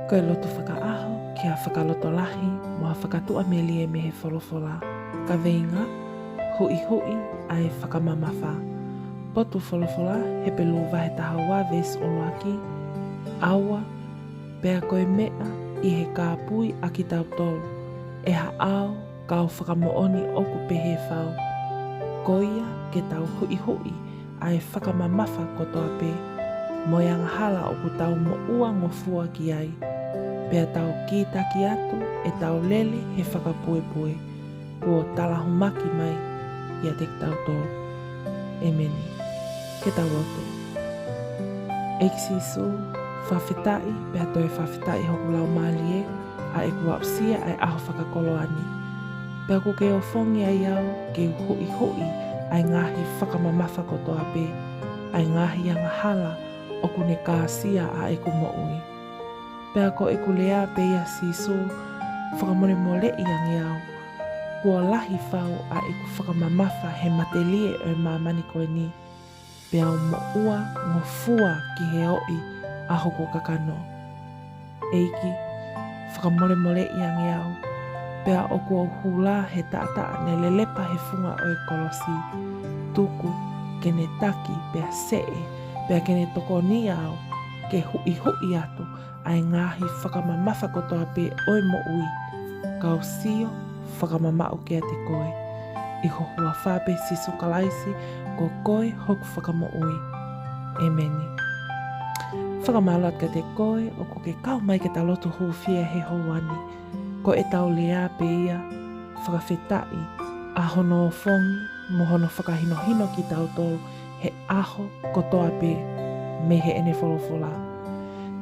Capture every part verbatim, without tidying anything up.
Ko e lotu fakaʻaho ki ha fakalotolahi mo ha fakatuʻamelie mei he folofola. Kaveinga: Huʻihuʻi ʻa e fakamamafa. Potu folofola: Hepelū vahe taha ua veesi ʻuluaki. ʻAua, pea ko e meʻa ʻi he kāpui ʻa kitautolu ʻe ha ʻao kau fakamoʻoni ʻoku pehē fau. Ko ia ke tau huʻihuʻi ʻa e fakamamafa kotoa pē mo e angahala ʻoku tau moʻua ngofua ki ai, pea tau kītaki atu ʻetau lele he fakapuepue kuo talahumaki mai ʻiate kitautolu. ʻEmeni. Ke tau lotu. ʻEiki Sīsū, fakafetaʻi pea toe fakafetaʻi hoku laumālie ʻa ʻeku aʻusia ʻa e ʻaho fakakoloa ni. Pea ʻoku ke ofongi ai au ke u huʻihuʻi ʻa e ngaahi fakamamafa kotoa pē, ʻa e ngaahi angahala ʻoku ne kāsia ʻa ʻeku moʻui. Pea ko ʻeku lea pē ia, Sīsū, fakamolemoleʻi ange au kuo lahi fau ʻa ʻeku fakamamafa he matelie ʻo e māmani ko eni, pea u moʻua ngofua ki he ʻoʻi ʻa hoku kakano. ʻEiki, fakamolemoleʻi ange au, pea ʻoku ou hula he taʻataʻa ne lelepa he funga ʻo e kolosi. Tuku ke ne taki pea seʻe, pea ke ne tokoni au ke huʻihuʻi atu ʻa e ngaahi fakamamafa kotoa pē ʻo e moʻui, kau sio fakamamaʻu kiate koe. ʻI ho huafa pē, Sīsū Kalaisi, ko koe hoku Fakamoʻui. ʻEmeni. Fakamālō atu kiate koe ʻoku ke kau mai ke ta lotu hūfia he houa ni. Ko ʻetau lea pē ia, fakafetaʻi, ʻa hono ofongi mo hono fakahinohino kitautolu he ʻaho kotoa pē mei heʻene folofola.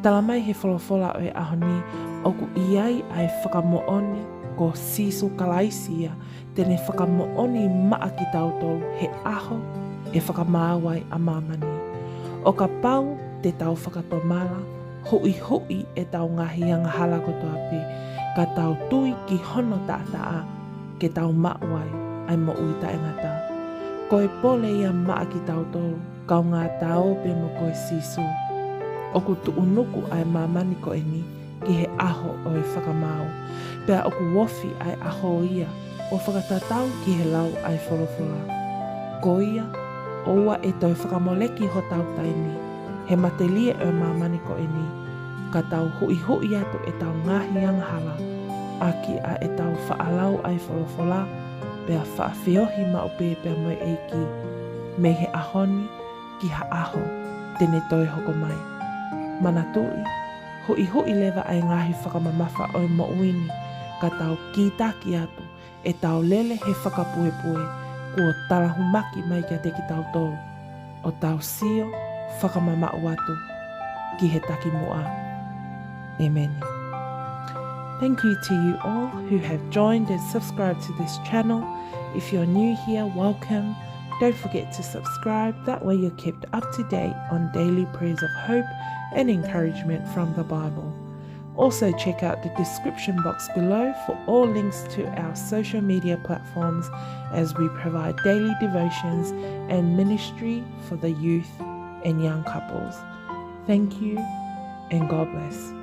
Tala mai he folofola ʻo e ʻaho ni ʻoku ʻi ai ʻa e fakamoʻoni ko Sīsū Kalaisi ia te ne fakamoʻoni maʻa kitautolu he ʻaho ʻe fakamaau ai ʻa māmani. ʻO kapau te tau fakatomala, huʻihuʻi ʻetau ngaahi angahala kotoa pē, ka tau tui ki hono taʻataʻa ke tau maʻu ai ʻa e moʻui taʻengata. Ko e pole ia maʻa kitautolu, kaungā Ta ō pē mo koe, Sīsū. ʻOku tuʻunuku ʻa e māmani ko eni ki he ʻaho ʻo e fakamaau. Pea ʻoku ofi ʻa e ʻaho ia ʻo fakatatau ki he lau ʻa e folofola. Ko ia, ʻoua ʻe toe fakamoleki hotau taimi he matelie ʻo e māmani ko eni, ka tau huʻihuʻi atu ʻetau ngaahi angahala ʻaki ʻa ʻetau faʻa lau ʻa e folofola, pea faʻa feohi maʻu pē pea mo e ʻEiki, mei he ʻaho ni ki ha ʻaho te ne toe hoko mai. Manatuʻi, huʻihuʻi leva ʻa e ngaahi fakamamafa ʻo e moʻui ni, ka tau kītaki atu ʻetau lele he fakapuepue kuo talahumaki mai kiate kitautolu, ʻo tau sio fakamamaʻu atu ki he takimuʻa. ʻEmeni. Thank you to you all who have joined and subscribed to this channel. If you're new here, welcome. Don't forget to subscribe. That way you're kept up to date on daily prayers of hope and encouragement from the Bible. Also, check out the description box below for all links to our social media platforms as we provide daily devotions and ministry for the youth and young couples. Thank you and God bless.